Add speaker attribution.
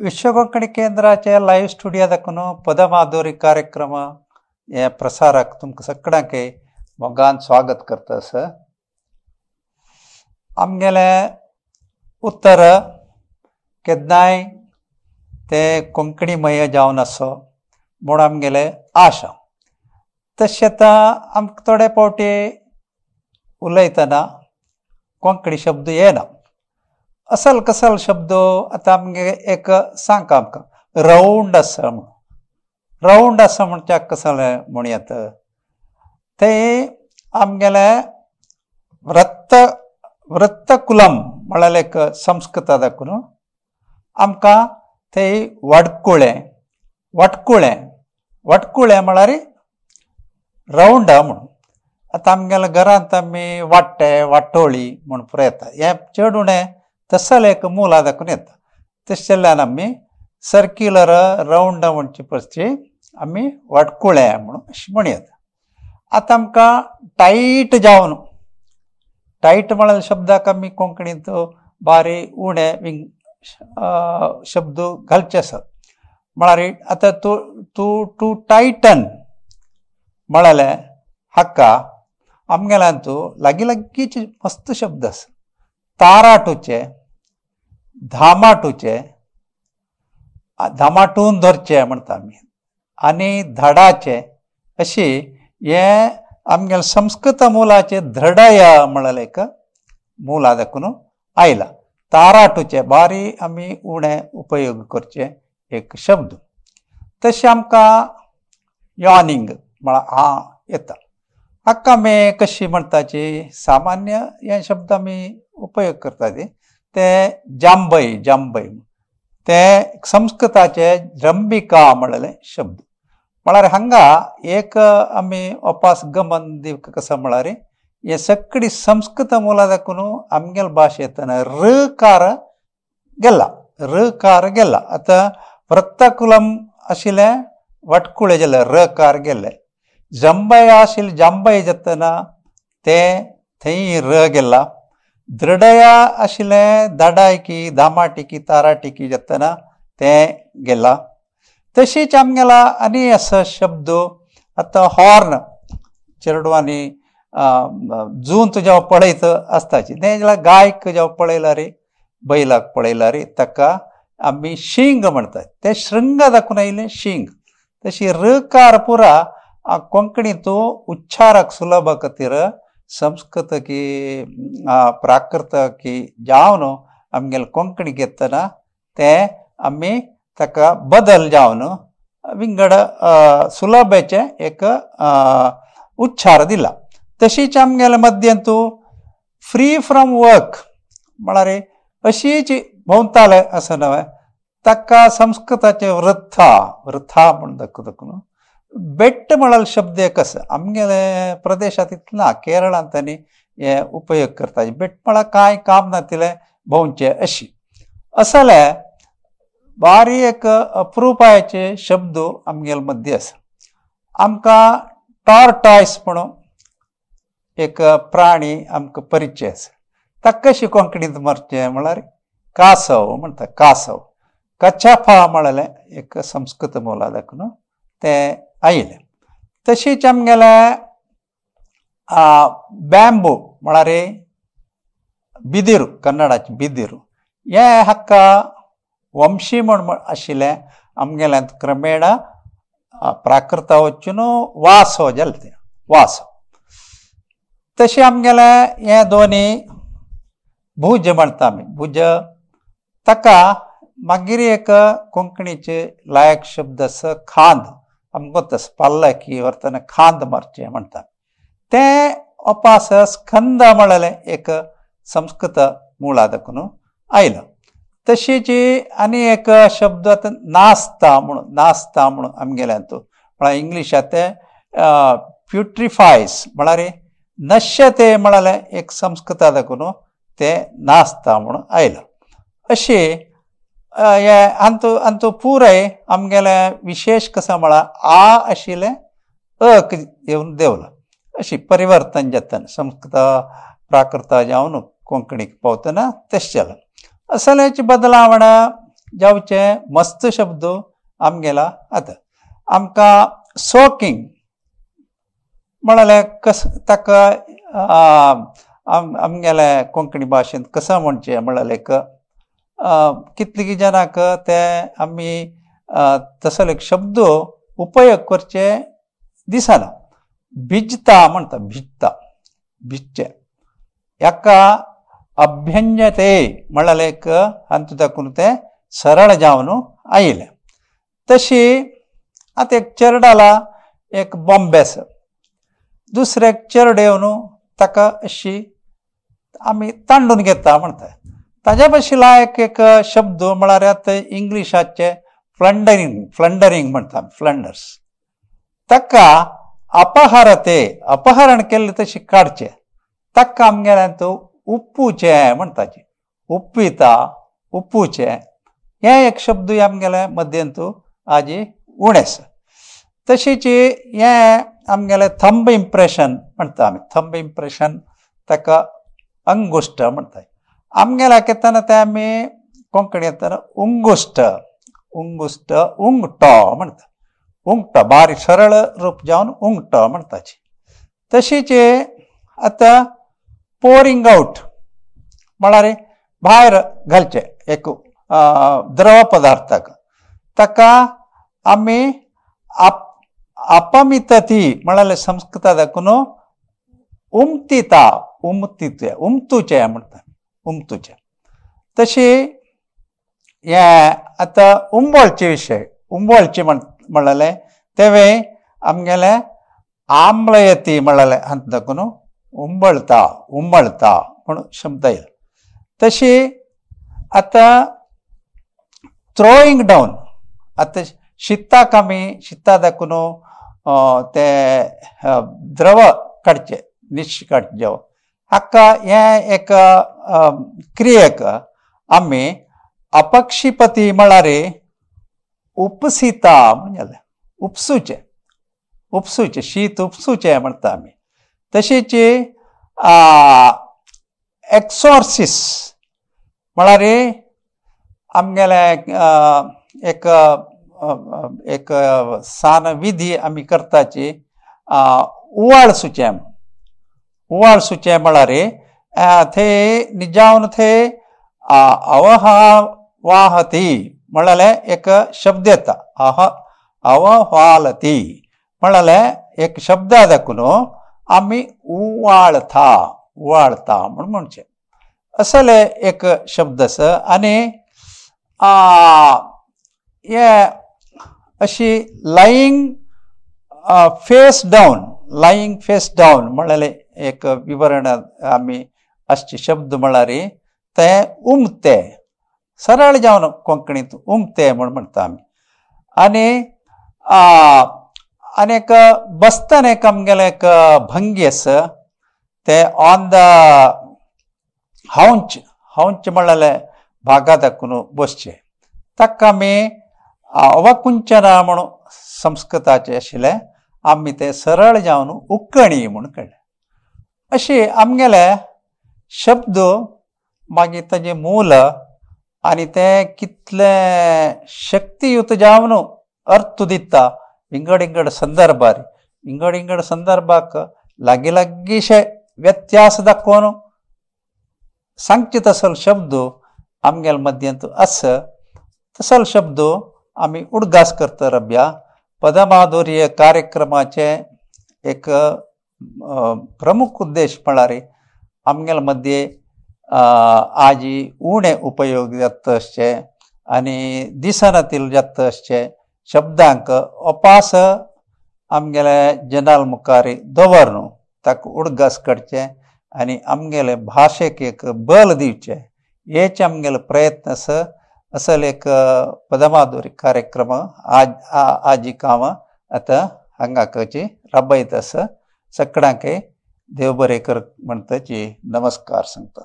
Speaker 1: विश्व कोंकणी केंद्राचे live studio दाखून पदमाधुरी कार्यक्रम हे प्रसाराक तुमकां सगळ्यांक मोगान स्वागत करता आसा. आमगेले उत्तर केन्नाय ते कोंकणीमय जावन आसो म्हूण आमगेले आशा. तशें आतां आमकां थोडे फावटी उलयतना कोंकणी शब्द येना. असल कसल शब्द आतां आमगे एक सांग आमकां रावंड आसा म्हूण. रावंड आसा म्हणच्या कसलें म्हणयात ते आमगेले वृत्त वृत्तकुलम म्हळ्यार एक संस्कृता दाखून आमकां ते वडकुळें वटकुळें वटकुळें म्हळ्यार रावंड म्हणून. आतां आमगेल्या घरांत आमी वाट्टे वाटोळी म्हूण पुरो येता. हें चड उणें तसलें एक मुला दाखून येता. तशें जाल्ल्यान आमी सर्क्युलर रावंड म्हणचे पयशी आमी वाटकुळें म्हणून अशें म्हणयता. आतां आमकां टायट जावन टायट म्हळ्यार शब्दाक आमी कोंकणींत बारी उणें विंग शब्द घालचे आसात. म्हळ्यार आतां तूं तूं टू टायटन म्हळ्यार हाका आमगेल्यांतू लागीं लागींचे मस्त शब्द आसा. ताराटूचे धामाटूचे धामाटून धरचे म्हणटा आमी आनी धाडाचे अशी हे आमगेले संस्कृत मुलाचे धडय म्हळ्यार एक मुला दाखून आयला. ताराटूचे बारी आमी उणें उपयोग करचे एक शब्द. तशें आमकां यॉनिंग म्हळ्यार आ येता. हाका आमी कशी म्हणटाची सामान्य हे शब्द आमी उपयोग करता ते जांबय जांबय ते संस्कृताचे जंबिका म्हळ्ळे शब्द. म्हळ्यार हांगा एक आमी अपास गमन दिवंक कसो म्हळ्यार हे सगळी संस्कृत मुला दाखून आमगेले भाशेंतल्यान ऋकार गेला ऋकार गेला. आतां वृत्तकुलम आशिल्लें वटकुळें जालें ऋकार गेल्लें. जंबय आशिल्लें जांबय जातना तें थंय र गेला. दृढया आशिल्लें दाडायकी दामाटिकी ताराटिकी जातना तें गेला. तशीच आमगेला आनी आसा शब्द. आतां हॉर्न चेडवांनी जून जेवा पळयत आसताची तें जाल्यार गायक जेवा पळयला रे बैलाक पळयला रे ताका आमी शिंग म्हणटात. तें शृंग दाखून आयलें शिंग. तशी ऋकार पुरा कोंकणींत उच्चाराक सुलभ खातीर संस्कृत की प्राकृत की जावन आमगेले कोंकणी घेतना तें आमी ताका बदल जावन विंगड सुलभेचें एक उच्चार दिला. तशीच आमगेले मद्यंतू फ्री फ्रॉम वर्क म्हळ्यार अशीच भोंवताले असो न्हय ताका संस्कृताचें वृथा वृथा म्हूण दाखयता. बेट्ट म्हळ्यार शब्द एक आसा आमगेले प्रदेशांत इतलें ना. केरळांत आनी हे उपयोग करता. बेट म्हळ्यार कांय काम नातिल्लें भोंवचें अशी असले बारी एक अप्रुपायाचे शब्द आमगेले मद्दे आसा. आमकां टॉर्टॉयस म्हणून एक प्राणी आमकां परिचय आसा. ताका कशी कोंकणींत मरचें म्हळ्यार कासव म्हणटा. कासव कचाफा म्हळ्यार एक संस्कृत मुला दाखून तें आयलें. तशीच आमगेले बॅम्बू म्हळ्यार बिदिरू कन्नडाचें बिदिरू हें हाका वंशी म्हूण आशिल्लें आमगेल्यांत क्रमेण प्राकृता वचून वासो जालें तें वासो. तशें आमगेलें हें दोनी भुज म्हणटा आमी भुज ताका मागीर एक कोंकणीचे लायक शब्द आसा खांद. आमकां तस पाल्लकी व्हरतना खांद मारचें म्हणटा तें अपास स्कंद म्हळ्ळें एक संस्कृत मुळा दाखून आयलो. तशीच आनी एक शब्द आतां नास्ता म्हणून नास्ता म्हणून आमगेल्यांत म्हळ्यार इंग्लिशांत ते प्युट्रिफायस म्हळ्यार नश्यते म्हळ्यार एक संस्कृता दाखून तें नास्ता म्हणून आयलो. अशें हे हातूंत हातूंत पुराय आमगेले विशेश कसो म्हळ्यार आ आशिल्लें अक येवन देंवलां. अशी परिवर्तन जाता संस्कृत प्राकृत जावन कोंकणीक पावतना तशें जालां. असल्याची बदलावणां जावचे मस्त शब्द आमगेला. आतां आमकां सोकिंग म्हळ्यार कस ताका आमगेले कोंकणी भाशेंत कसो म्हणचें म्हळ्यार एक कितले जाणांक ते आमी तसो एक शब्द उपयोग करचे दिसना. भिजता म्हणटा, भिजता, भिजचे हाका अभ्यंजते म्हळ्यार एक हातूंत दाखोवन तें सरळ जावन आयलें. तशी आतां एक चेरडाला एक बॉम्बे आसा, दुसरें एक चेरड येवन ताका अशी आमी तांडून घेता म्हणटा. ताज्या बशिला एक एक शब्द म्हळ्यार आतां इंग्लिशाचे फ्लंडरींग, फ्लंडरींग म्हणटा, फ्लंडर्स. ताका अपहरते, अपहरण केल्लें तशें काडचें, ताका आमगेल्यान उप्पूचें म्हणटाचे, उप्पिता, उप्पूचें हें एक शब्द आमगेले मद्यंतू आजी उणें आसा. तशीच हें आमगेलें थंब इम्प्रेशन म्हणटा आमी, थंब इम्प्रेशन ताका अंगुश्ट म्हणटा. आमगेल्या येतना तें आमी कोंकणी येतना उंगुश्ट, उंगुश्ट, उंगटो म्हणटा, उंगटो बारीक सरळ रूप जावन उंगटो म्हणटाची. तशीच आतां पोरींग आवट म्हळ्यार भायर घालचें एक द्रव पदार्थाक, ताका आमी अपमितती म्हळ्यार संस्कृता दाखोवन उमतिता, उमतिचे, उमतुचें म्हणटा, उमतुचें. तशी हें आतां उंबळचे विशय, उंबळचे म्हणलें तेवें आमगेलें आम्लयती म्हणलें हातूंत दाखोवन उंबळता, उंबळता म्हूण शब्द आयलो. तशी आतां थ्रोईंग डावन, आतां शिताक आमी शिता दाखोवन तें द्रव काडचें, निश काडचें जेवण, हाका हें एक क्रियेक आमी अपक्षिपती म्हळ्यार उपसिता म्हूण जालें, उपसुचें, उपसुचें, शीत उपसुचें म्हणटा आमी. तशीच एक्सॉर्सिस म्हळ्यार आमगेलें एक एक सान विधी आमी करताची, उवाळ सुचें, उवाळ सुचें म्हळ्यार थंय निजावन थंय अवहवाहती म्हळ्यार एक शब्द येता, अवहालती म्हळ्यार एक शब्द दाखोवन आमी उवाळता, उवाळता म्हूण म्हणचें, असले एक शब्द आसा. आनी हे अशी lying face down, lying face down म्हळ्यार एक विवरण आमी आसचे शब्द म्हळ्यार ते उमते, सरळ जावन कोंकणींत उमते म्हूण म्हणटा आमी. आनी आनी एक बसतना एक आमगेलें एक भंगी आसा, ते ऑन the हांच, हांच म्हळ्यार भागा दाखोवन बसचें, ताका आमी अवकुंचना म्हणून संस्कृताचें आशिल्लें, आमी तें सरळ जावन उक्कणी म्हूण काडलें. अशें आमगेले शब्द मागीर ताजें मूल आनी तें कितलें शक्तियुत जावन अर्थ दिता विंगड विंगड संदर्भार, विंगड विंगड संदर्भाक लागीं लागींशे व्यत्यास दाखोवन सांगचे तसल शब्द आमगेले मद्यंत आसा, तसल शब्द आमी उडगास करता रब्या. पदमाधुर्य कार्यक्रमाचे एक प्रमुख उद्देश म्हळ्यार आमगेले मद्ये आजी उणे उपयोग जाता आसचे आनी दिसनातील जाता आसचे शब्दांक अपास आमगेले जनाल मुखार दवर न्हू ताका उडगास काडचें आनी आमगेले भाशेक एक बल दिवचें हेच आमगेले प्रयत्न आसा. असल एक पदमाधुरी कार्यक्रम आज आजी काम आतां हांगाकची राबयत आसा. सगळ्यांक देव बरें कर म्हणटाची नमस्कार सांगता.